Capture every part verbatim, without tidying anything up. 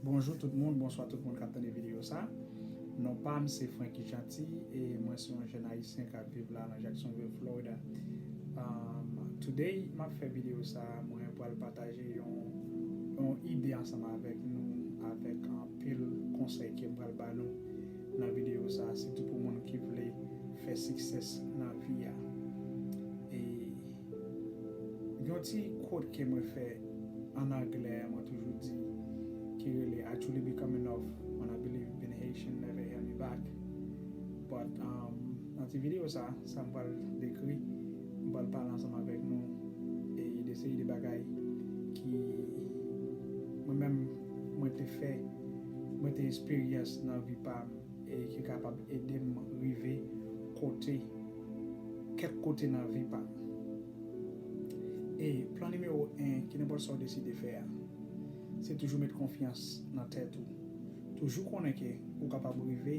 Bonjou tout moun, bonswa tout moun k ap tande videyo sa. Non pa m se Francky Jeanty e mwen se yon jèn ayisyen k ap viv la nan Jacksonville, Florida. Um, today, m ap fè videyo sa, mwen pral pataje yon, yon ide ansanm avèk nou, avèk anpil konsèy ke m pral ba nou nan videyo sa, sitou pou moun ki vle fè sikses nan vi a. E yon ti quote ke mwen fè an anglè, mwen toujou di, ki rele I truly become enough when I believe being Haitian never held me back. But um, nan ti videyo sa, sa m pral dekri, m pral pale ansanm avèk nou e de seri de bagay ki mwen menm mwen te fè, mwen te eksperyans nan vi pa m e ki kapab ede m rive kote, kèk kote nan vi pa m. E plan nimewo en, ki nenpòt sa w deside fè a, se toujou met konfyans nan tèt ou. Toujou konnen ke ou kapab rive,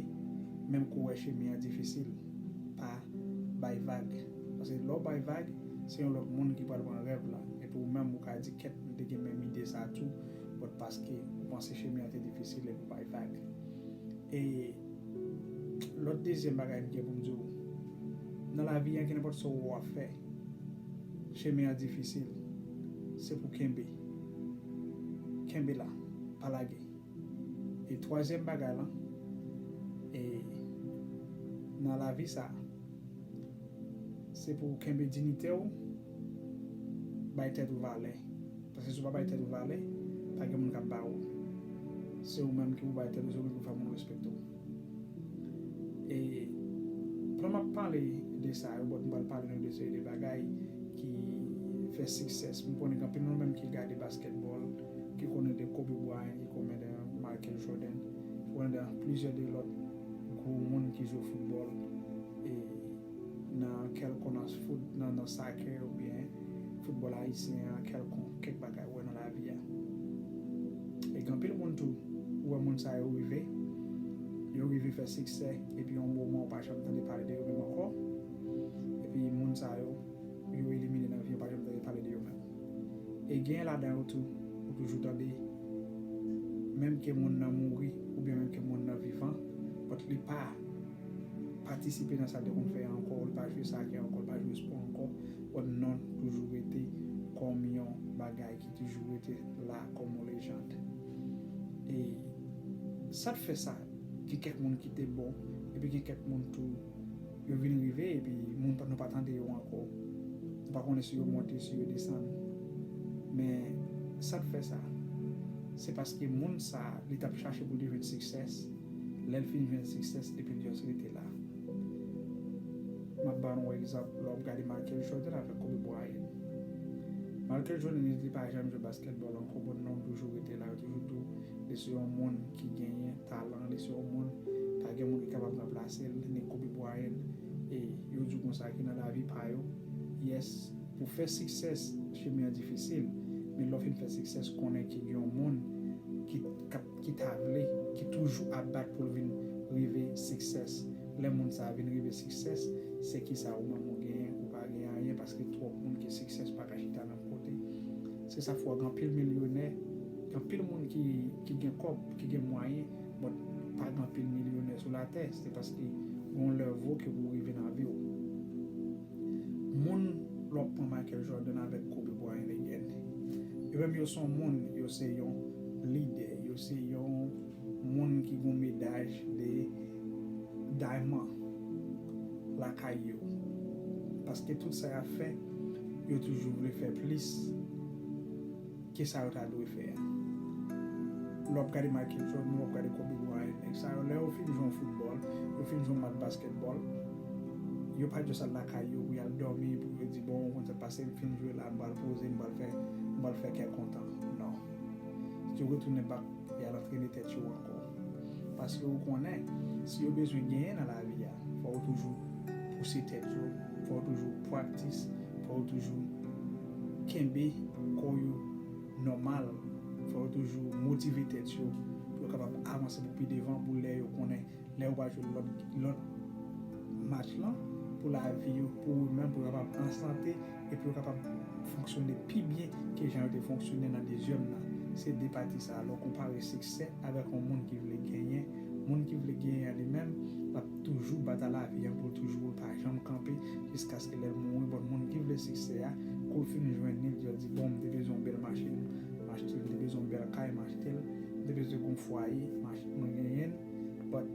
menm ke w wè chemen an difisil. Pa bay vag. Paske lè w bay vag, se yon lòt moun ki pral pran rèv la. Epi ou menm, ou ka di, kèt, m te gen menm ide sa tou, but paske ou panse chemen an te difisil epi w bay vag. E lòt dezyèm bagay m gen pou m di w, nan lavi a, ki nenpòt sa w ap fè, chemen an difisil, se pou kenbe. Kenbe la, pa lage. E twazyèm bagay lan, e nan lavi sa, se pou w kenbe diyite w, bay tèt ou valè. Paske si w pa bay tèt ou valè, pa gen moun k ap ba ou. Se ou menm ki pou bay tèt ou, se ou menm ki pou fè moun respekte w. E pandan m ap pale de sa yo, but m pral pale nou de seri de bagay ki fè sikses. M konnen gen anpil moun menm ki gade basketball, ki konnen de Kobe Bryant, ki konnen de Michael Jordan, ki konnen de plizyè de lòt gwo moun ki jwe foutbòl e nan kèlkonk nan foot, nan, nan soccer oubyen foutbòl ayisyen an, kèlkonk, kèk bagay ou wè nan lavi a. E gen anpil moun tou, ou wè moun sa yo rive, yo rive fè sikse, epi yon moman ou pa janm tande pale de yo menm ankò. Epi moun sa yo, yo elimine nan vi, ou pa janm tande pale de yo menm. E gen ladan yo tou, ou toujou tande, menm ke moun nan mouri, oubyen menm ke moun nan vivan, but li pa patisipe nan sa l te konn fè ankò, li pa jwe soccer ankò, li pa jwe spò ankò, but non toujou rete kòm yon bagay ki toujou rete la kòm yon lejand. E sa t fè sa, gen kèk moun ki te bon, epi gen kèk moun tou, yo vin rive, epi moun pa, nou pa tande yo ankò. Nou pa konnen si yo monte, si yo desann. Men sa t fè sa, se paske moun sa, li t ap chache pou l te jwenn sikses, lè l fin jwenn sikses, epi l just rete la. M ap ba nou egzanp, lè w ap gade Michael Jordan avèk Kobe Bryant. Michael Jordan, li pa janm jwe basketball ankò, but non toujou rete la, yo toujou di w, li se yon moun ki genyen talan, li se yon moun, pa gen moun ki kapab ranplase l, ni Kobe Bryant. E yo di w konsa ke nan lavi pa yo, yes, pou fè sikses, chemen an difisil, men lè w fin fè sikses, konnen ke gen yon moun ki, k ap, ki ta vle, ki toujou ap bat pou l vin rive sikses. Lè moun sa a vin rive sikses, se kisa ou menm ou genyen, ou pa genyen anyen, paske twòp moun ki sikses pa ka chita menm kote. Se sa fè w gen anpil milyonè, gen anpil moun ki, ki gen kòb, ki gen mwayen, but pa gen anpil milyonè sou latè. Se paske gen yon level ke pou rive nan vi w. Moun, lè w pran Michael Jordan avèk Kobe Bryant again, yo menm yo se yon moun, yo se yon lidè, yo se yon moun ki gen yon medaj de dayman lakay yo. Paske tout sa y ap fè, yo toujou vle fè plis ke sa yo ta dwe fè a. Lè w ap gade Michael Jordan, lè w ap gade Kobe Bryant, nèg sa yo, lè yo fin jwe yon foutbòl, yo fin jwe yon match basketball, yo pa just al lakay yo pou y al dòmi, pou yo di, bon, ou konn sa k pase, m fin jwe la, m pral poze, m pral fè, m pral fè kè kontan. Non. Yo retounen back, y al antrene tèt yo ankò. Paske ou konnen, si yo bezwen genyen nan lavi a, fò yo toujou pouse tèt yo, fò yo toujou practice, fò yo toujou kenbe kò yo nòmal, fò yo toujou motive tèt yo pou yo kapab avanse pou pi devan, pou lè yo konnen, lè yo pral jwe lòt, lòt match lan, pou lavi yo, pou yo menm, pou yo kapab an sante, epi yo kapab fonksyone pi byen ke jan yo te fonksyone nan dezyèm nan. Se de pati sa a. Lè w konpare siksè avèk yon moun ki vle genyen, moun ki vle genyen an li menm, l ap toujou bat a lavi an pou l toujou, l pa janm kanpe jiskaske lè l mouri. But moun ki vle siksè a, kou l fin jwenn li, l di, bon, m te bezwen yon bèl machin, m achte l, m te bezwen yon bèl kay, m achte l, m te bezwen yon fwaye, m achte, mwen genyen l. But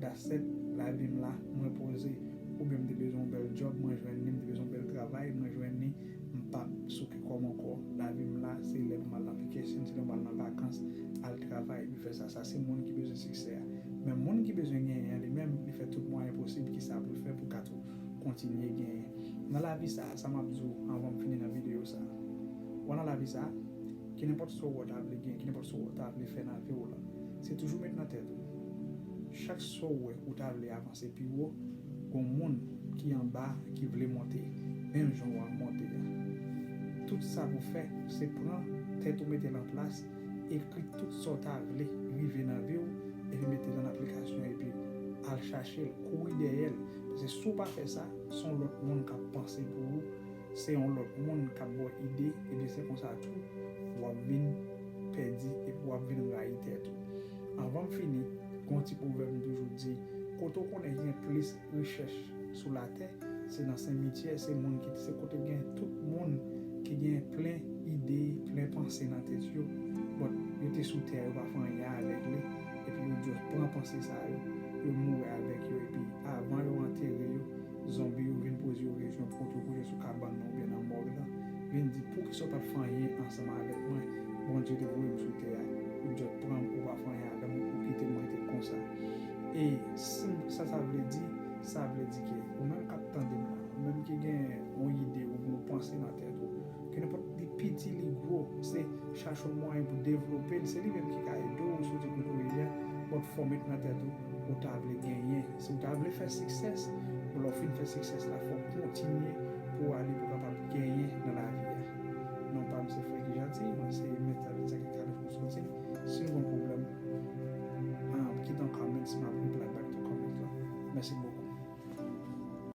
that's it, lavi m la, mwen poze. Oubyen m te bezwen yon bèl djòb, mwen jwenn li, m te bezwen yon bèl travay, mwen jwenn li, m p ap souke kò m ankò. Lavi m la, se lè pou m al nan vacation, se lè pou m al nan vakans, al travay, epi fè sa. Sa se moun ki bezwen siksè a. Men moun ki bezwen genyen an li menm, li fè tout mwayen posib ki sa pou l fè pou l ka tou kontinye genyen. Nan lavi sa, sa m ap di w anvan m fini nan videyo sa. Wè nan lavi sa, ki nenpòt sa w wè w ta vle genyen, ki nenpòt sa w wè w ta vle fè nan vi w la, se toujou met nan tèt ou. Chak sa w wè ou ta vle avanse pi wo, gon moun ki anba ki vle monte, menm jan w ap monte a. Tout sa pou fè, se pran tèt ou mete l an plas, ekri tout sa w ta vle rive nan vi w, epi mete l an aplikasyon, epi al chache l, kouri dèyè l. Paske si w pa fè sa, se yon lòt moun k ap panse pou ou, se yon lòt moun k ap ba w ide, ebyen se konsa tou, w ap vin pèdi epi w ap vin rayi tèt ou. Anvan m fini, gon ti pwovèb m toujou di, kote w konnen gen plis richès sou latè, se nan simityè, se moun ki, se kote gen tout moun ki gen plen ide, plen panse nan tèt yo, but yo te sou tè a, yo pa fè anyen avèk li, epi yo just pran panse sa yo, yo mouri avèk yo, epi avan yo antere yo, zonbi yo vin poze yo kesyon pou kote w kouche sou kabann nan oubyen nan mòg lan, vin di, poukisa w pa t fè anyen ansanm avèk mwen? Bondye te voye m sou tè a, ou just pran m, ou pa fè anyen avè m, ou kite m rete konsa. E si sa, sa vle di, sa vle di ke ou menm k ap tande m la, ou menm ki gen yon ide oubyen yon panse nan tèt ou, ke nenpòt li piti, li gwo, se chache yon mwayen pou devlope l, se li menm ki ka ede w soti kote w ye a, but fò w met nan tèt ou, ou ta vle genyen. Si w ta vle fè siksès, lè w fin fè siksès la, fò w kontinye pou w ale pou w kapab genyen nan lavi a. Non pa m se Frè Ki Janti, mwen se Mèt David Zaki Kalif Konstantin. Si w gen yon pwoblèm, ah, kite yon comments, m ap reply back to comment lan. Mèsi bokou.